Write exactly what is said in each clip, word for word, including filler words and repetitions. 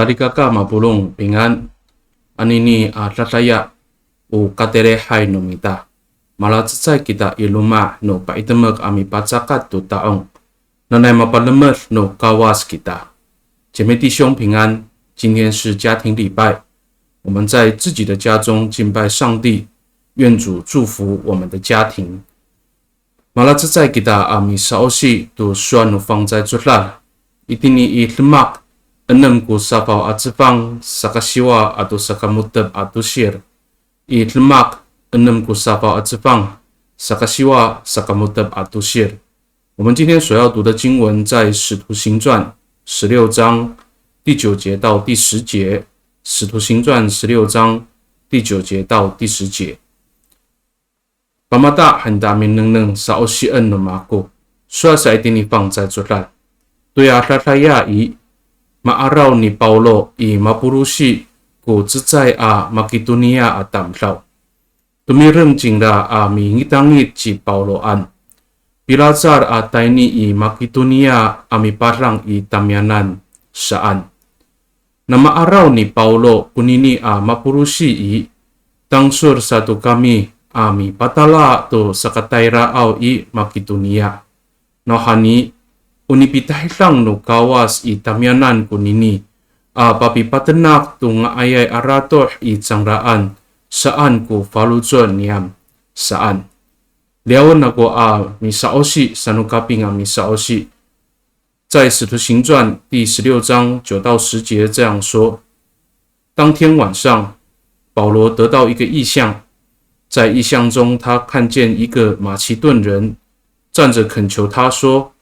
Salikaka mapolong, pingan. Anini a dadaya, o katelehay no mita. Malacecay kita i loma' no pa'itemek a mipacakat to ta'ong. Nanay mapalemed no Kawas kita. 姐妹弟兄平安，今天是家庭礼拜，我们在自己的家中敬拜上帝，愿主祝福我们的家庭。Malacecay kita a misa'osi to sowal no fangcalay codad. Itini i Demak, enem ko safaw a cefang, sakasiwa ato sakamo^tep a tosir. I Demak, enem ko safaw a cefang, sakasiwa, sakamo^tep a tosir. 我们今天所要读的经文在使徒行传十六章第九节到第十节，使徒行传十六章第九节到第十节。Pamata han ta minengneng sa'osien no mako, sowal sa itini fangcalay codad. Toya dadaya i, ma'araw ni Pawlo i mapolosi ko cecay a Makitoniya a tamdaw. Tomireng cingra a mingitangit ci Pawloan. Pilacal a tayni i Makitoniya a mipadang i tamiyanan saan. Na ma'araw ni Pawlo konini a mapolosi i, tangsol sato kami a mipatala to sakatayraaw i Makitoniya. Nawhani, o nipitahidang no Kawas i tamiyanan konini a papipatenak to nga'ayay a ratoh i cangraan, saan ko faloco' niyam, saan. Liyawen ako a misa'osi, sano kaping a misa'osi. 在使徒行传第十六章九到十节这样说：当天晚上，保罗得到一个异象，在异象中，他看见一个马其顿人站着恳求他说：“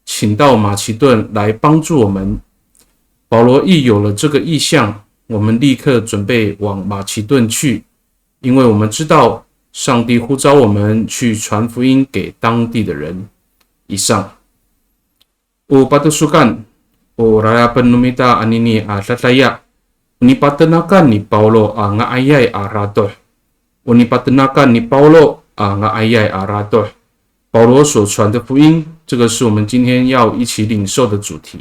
请到马其顿来帮助我们。”保罗一有了这个异象，我们立刻准备往马其顿去，因为我们知道上帝呼召我们去传福音给当地的人。以上。 O patosokan, o lalayapen no mita anini a dadaya, o nipatenakan ni Pawlo a nga'ayay a ratoh. O nipatenakan ni Pawlo a nga'ayay a ratoh. 保罗所传的福音，这个是我们今天要一起领受的主题。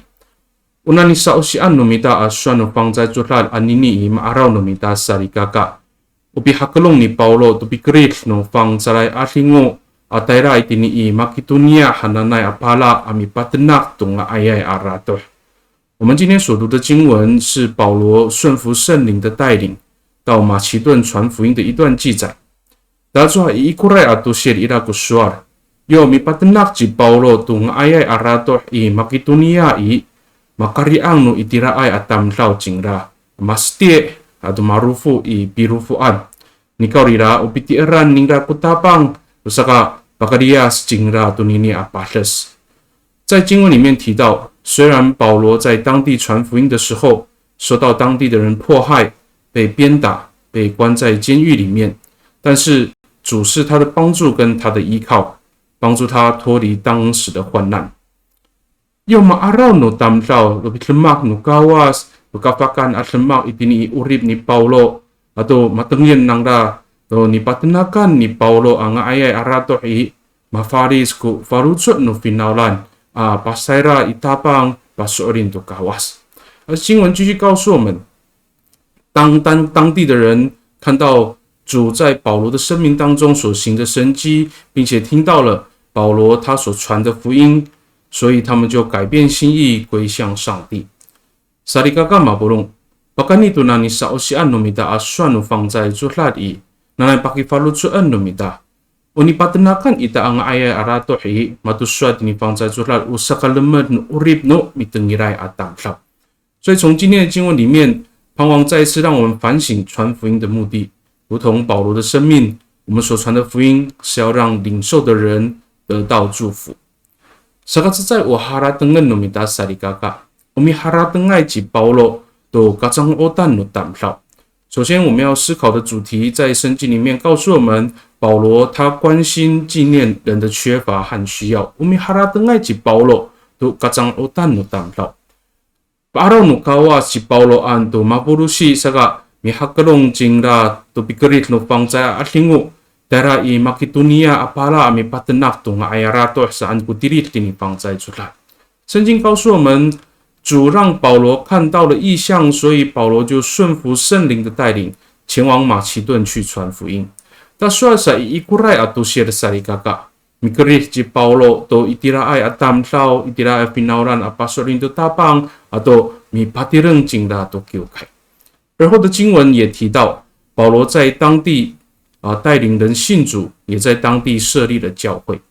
O nanisa'osian no mita a sowal no fangcalay codad anini i ma'araw no mita salikaka. O pihakelong ni Pawlo to pikerid no fangcalay 'adingo a tayra itini i Makitoniya hananay a pala a mipatenak to nga'ayay a ratoh. 我们今天所读的经文是保罗顺服圣灵的带领，到马其顿传福音的一段记载。Tacowa i ikoray a tosil ira ko sowal, yo mipatenak ci Pawlo to nga'ayay a ratoh i Makitoniya i, makari'ang no itiraay a tamdaw cingra, maseti' ato marofo i pirofoan. Nikawrira o pitieran ningra ko Tapang, o saka pakaliyas cingra tonini a pades. 在经文里面提到，虽然保罗在当地传福音的时候，受到当地的人迫害，被鞭打，被关在监狱里面，但是主是他的帮助跟他的依靠，帮助他脱离当时的患难。Yo ma'araw no tamdaw, to pidemak no Kawas, to kafahkaan a demak itini i 'orip ni Pawlo, ato matengil nangra to nipatenakan ni Pawlo a nga'ayay a ratoh i, mafalic ko faloco' no finawlan a pasayra i Tapang, paso'elin to Kawas. 而经文继续告诉我们，当，当，当地的人看到主在保罗的生命当中所行的神迹，并且听到了保罗他所传的福音，所以他们就改变心意，归向上帝。 Salikaka mapolong, pakayni to nanisa'osian no mita a sowal no fangcalay codad i, nanay pakifaloco'en no mita. O nipatenakan ita a nga'ayay a ratoh i, mato sowal tini fangcalay codad o sakalemed no 'orip no mitengilay a tamdaw. 所以从今天的经文里面，盼望再一次让我们反省传福音的目的，如同保罗的生命，我们所传的福音是要让领受的人得到祝福。 Saka cecay o haratengen no mita salikaka. O miharatengay ci Pawlo to kacango'otan no tamdaw. 首先，我们要思考的主题在圣经里面告诉我们，保罗他关心纪念人的缺乏和需要。O miharatengay ci Pawlo to kacango'otan no tamdaw. Pa'araw no Kawas ci Pawloan to mafolosi saka mihakelong cingra to pikerid no fangcalay a 'adingo, tayra i Makitoniya a pala a mipatenak to nga'ayay a ratoh saan ko tilid tini fangcalay codad. 圣经告诉我们，主让保罗看到了异象，所以保罗就顺服圣灵的带领，前往马其顿去传福音。Ta sowal sa i ikoray a tosir salikaka, mikerid ci Pawlo to itiraay a tamdaw, itiraay a finawlan a paso'elin to Tapang, ato mipatireng cingra to kiwkay. 而后的经文也提到，保罗在当地，啊，带领人信主，也在当地设立了教会。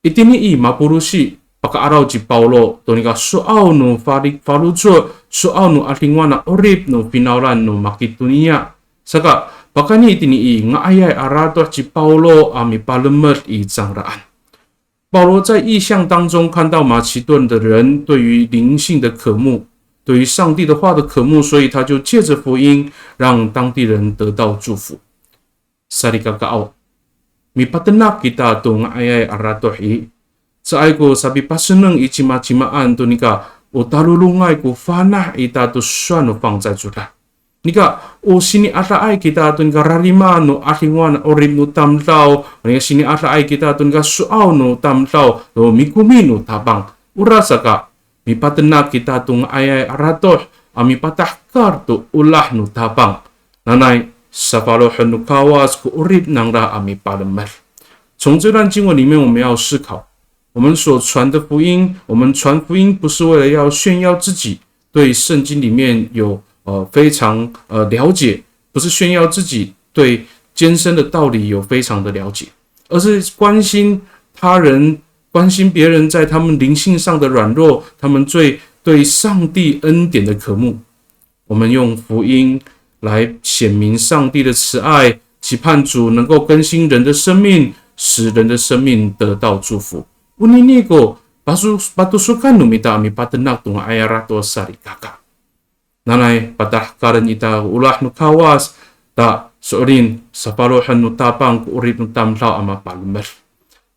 Itini i mapolosi, paka'araw ci Pawlo to nika so'aw no fali-, faloco', so'aw no 'adingoan a 'orip no finawlan no Makitoniya. Saka, pakayni itini i nga'ayay a ratoh ci Pawlo a mipalemed i cangraan. 保罗在异象当中看到马其顿的人对于灵性的渴慕，对于上帝的话的渴慕，所以他就借着福音让当地人得到祝福。Salikakaaw, mipatenak kita to nga'ayay a ratoh i, caay ko sapipaseneng i cimacimaan to nika o talolongay ko fana' ita to sowal no fangcalay codad. Nika, o sini'adaay kita to nika rarima no 'adingoan 'orip no tamdaw, nika sini'adaay kita to nika so'aw no tamdaw, to mikomi no Tapang. Orasaka, mipatenak kita to nga'ayay a ratoh, a mipatahekal to olah no Tapang. Nanay, safalohen no Kawas ko 'orip nangra a mipalemed. 从这段经文里面，我们要思考，我们所传的福音，我们传福音不是为了要炫耀自己，对圣经里面有，呃，非常，呃，了解，不是炫耀自己对艰深的道理有非常的了解，而是关心他人，关心别人在他们灵性上的软弱，他们最对上帝恩典的渴慕。我们用福音来显明上帝的慈爱，期盼主能够更新人的生命，使人的生命得到祝福。Onini ko pasu-, patosokan no mita a mipatenak to nga'ayay a ratoh salikaka. Nanay patahekalen ita olah no Kawas, ta so'elin safalohen no Tapang ko 'orip no tamdaw a mapalemed.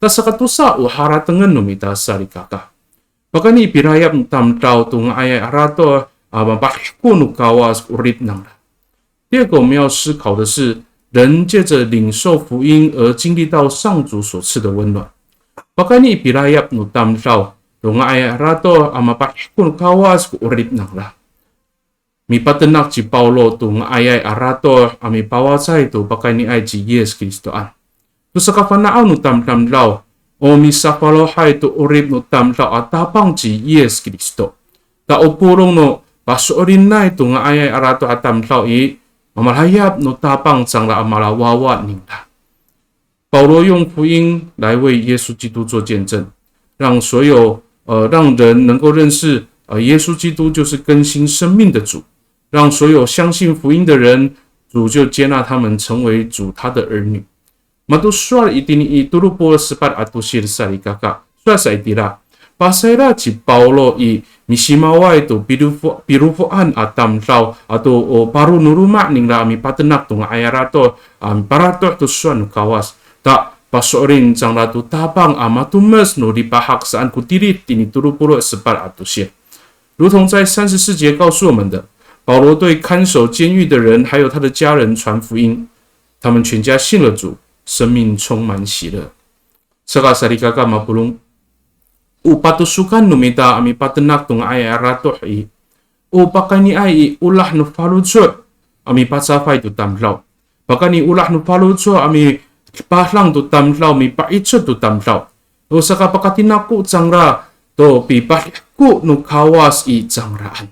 Ta sakatosa o haratengen no mita salikaka. Pakayni pilayap no tamdaw to nga'ayay a ratoh a mapahiko no Kawas ko 'orip nangra. 第二个我们要思考的是，人借着领受福音而经历到上主所赐的温暖。Pakayni pilayap no tamdaw to nga'ayay a ratoh a mapahiko no Kawas ko 'orip nangra. Mipatenak ci Pawlo to nga'ayay a ratoh a mipawacay to pakayniay ci Yis Kristoan. To sakafana'aw no tamdamdaw, o misafalohay to 'orip no tamdaw a Tapang ci Yis Kristo. Ta o polong no paso'elinay to nga'ayay a ratoh a tamdaw i, mamalayap no Tapang cangra a malawawa ningra. 保罗用福音来为耶稣基督做见证，让所有，呃，让人能够认识，呃，耶稣基督就是更新生命的主，让所有相信福音的人，主就接纳他们成为主他的儿女。Mato sowal itini i tolo polo' sepat a tosir salikaka. Sowal sa itira, pasayra ci Pawlo i misimaway to pilofo-, pilofoan a tamdaw ato o paro no loma' ningra a mipatenak to nga'ayay a ratoh, a miparatoh to sowal no Kawas. Ta paso'elin cangra to Tapang a matomes no lipahak saan ko tilid tini tolo polo' sepat a tosir. 如同在三十四节告诉我们的，保罗对看守监狱的人还有他的家人传福音，他们全家信了主，生命充满喜乐。 Saka salikaka mapolong, o patosokan no mita a mipatenak to nga'ayay a ratoh i, o pakayniay i olah no faloco' a mipacafay to tamdaw. Pakayni olah no faloco' a mipadang to tamdaw, mipa'icel to tamdaw. O sakapakatinako cangra to pipadihko no Kawas i cangraan.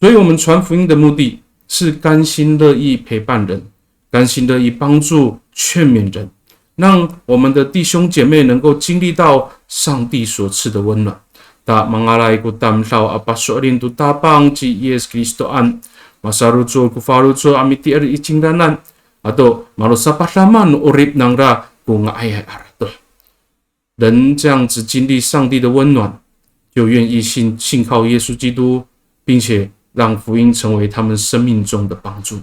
所以我们传福音的目的是甘心乐意陪伴人，甘心乐意帮助劝勉人，让我们的弟兄姐妹能够经历到上帝所赐的温暖。Ta mangalay ko tamdaw a paso'elin to Tapang ci Yis Kristoan, masarocod ko faloco' a mitier i cingraan, ato malosapadama no 'orip nangra ko nga'ayay a ratoh. 人这样子经历上帝的温暖，就愿意信，信靠耶稣基督，并且让福音成为他们生命中的帮助。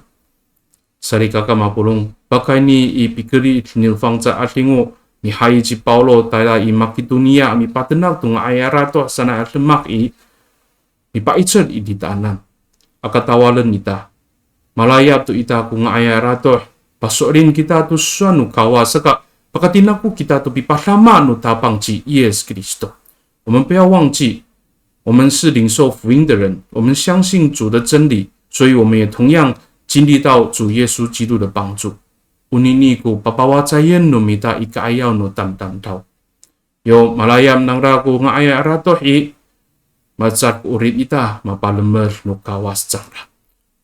Salikaka mapolong, pakayni i pikerid no fangcalay 'adingo, mihayi ci Pawlo tayra i Makidoniya a mipatenak to nga'ayay a ratoh sanay a demak i, mipa'icel i titaanan. Aka tawalen ita. Malayap to ita ko nga'ayay a ratoh, paso'elin kita to sowal no Kawas, saka pakatinako kita to pipadama no Tapang ci Yis Kristo. 我们不要忘记，我们是领受福音的人，我们相信主的真理，所以我们也同样经历到主耶稣基督的帮助。Onini ko papawacayen no mita i ka'ayaw no tamdamdaw. Yo malayap nangra ko nga'ayay a ratoh i, malecad ko 'orip ita, mapalemed no Kawas cangra.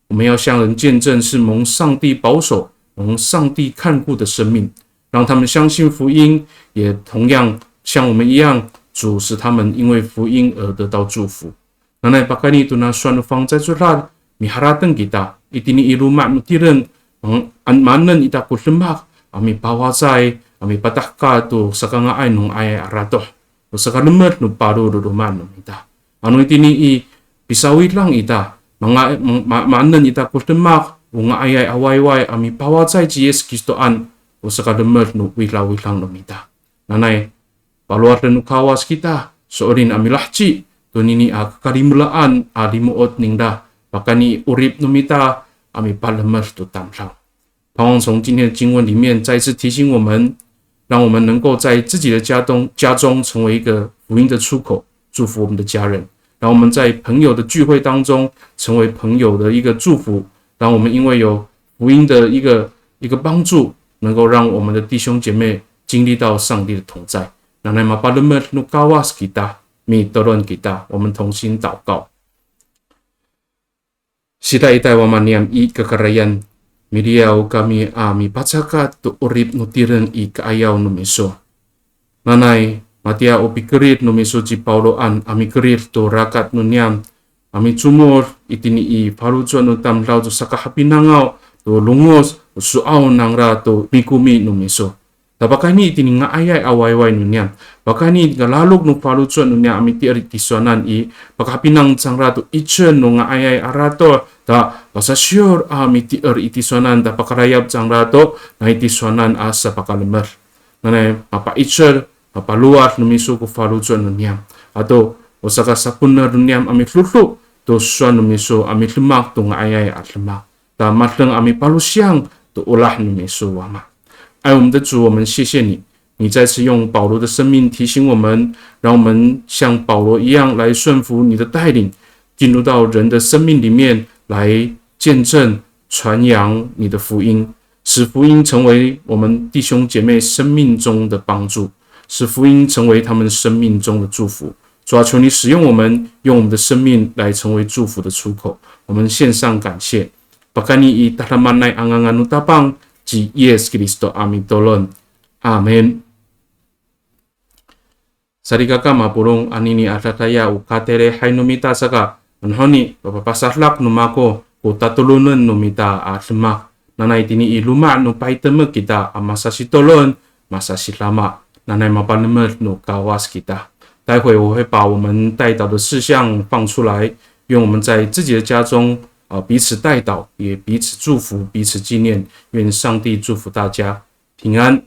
我们要向人见证是蒙上帝保守、蒙上帝看顾的生命，让他们相信福音，也同样像我们一样，主使他们因为福音而得到祝福。Nanay pakayni tona sowal no fangcalay codad, miharateng kita, itini i loma' no tireng, mang-, an-, maanen ita ko demak a mipawacay, a mipatahekal to sakanga'ay no nga'ayay a ratoh, to sakalemed no paro no loma' no mita. Ano itini i pisawidang ita, manga-, ma-, ma-, maanen ita ko demak, o nga'ayay a wayway a mipawacay ci Yis Kristoan, o sakalemed no widawidang no mita. Nanay, palowaden no Kawas kita, so'elin a milaheci, tonini a kakalimelaan a limo'ot ningra, pakayni i 'orip no mita, a mipalemed to tamdaw. 盼望从今天的经文里面再次提醒我们，让我们能够在自己的家中，家中成为一个福音的出口，祝福我们的家人。让我们在朋友的聚会当中成为朋友的一个祝福，让我们因为有福音的一个，一个帮助，能够让我们的弟兄姐妹经历到上帝的同在。Nanay mapalemed no Kawas kita, mitolon kita, 我们同心祷告。 Sitaitay Wama niyam i kakarayan, miliyaw kami a mipacakat to 'orip no tireng i ka'ayaw no miso. Nanay, matiya o pikerid no miso ci Pawloan a mikerid to rakat no niyam a micomod itini i faloco' no tamdaw to sakahapinangaw to longoc, o so'aw nangra to mikomi no miso. Ta pakayni itini nga'ayay a wayway no niyam, pakayni nika lalok no faloco' no niyam a mitier i tisowanan i, pakahapinang cangra to 'icel no nga'ayay a ratoh, ta pasasiyor a mitier i tisowanan, ta pakalayap cangra to nai tisowanan a sapakalemed. Nanay mapa'icel, mapalowad no miso ko faloco' no niyam. Ato o sakasapoener no niyam a midodo to sowal no miso a midemak to nga'ayay a demak. Ta madeng a mipalosiyang to olah no miso Wama. 爱我们的主，我们谢谢你，你再次用保罗的生命提醒我们，让我们像保罗一样来顺服你的带领，进入到人的生命里面来见证、传扬你的福音，使福音成为我们弟兄姐妹生命中的帮助，使福音成为他们生命中的祝福。主啊，求你使用我们，用我们的生命来成为祝福的出口。我们献上感谢。 Pakayni i tadamaanay a ngangan no Tapang ci Yis Kristo a mitolon. Amin. Salikaka mapolong, anini a dadaya o katelehay no mita saka, anohoni, papapasadak no mako ko tatolonen no mita a demak. Nanay tini i loma' no paytemek kita a masasitolon, masasidama. Nanay mapalemed no Kawas kita. 待会我会把我们代祷的事项放出来，愿我们在自己的家中，呃，彼此代祷，也彼此祝福，彼此纪念。愿上帝祝福大家，平安。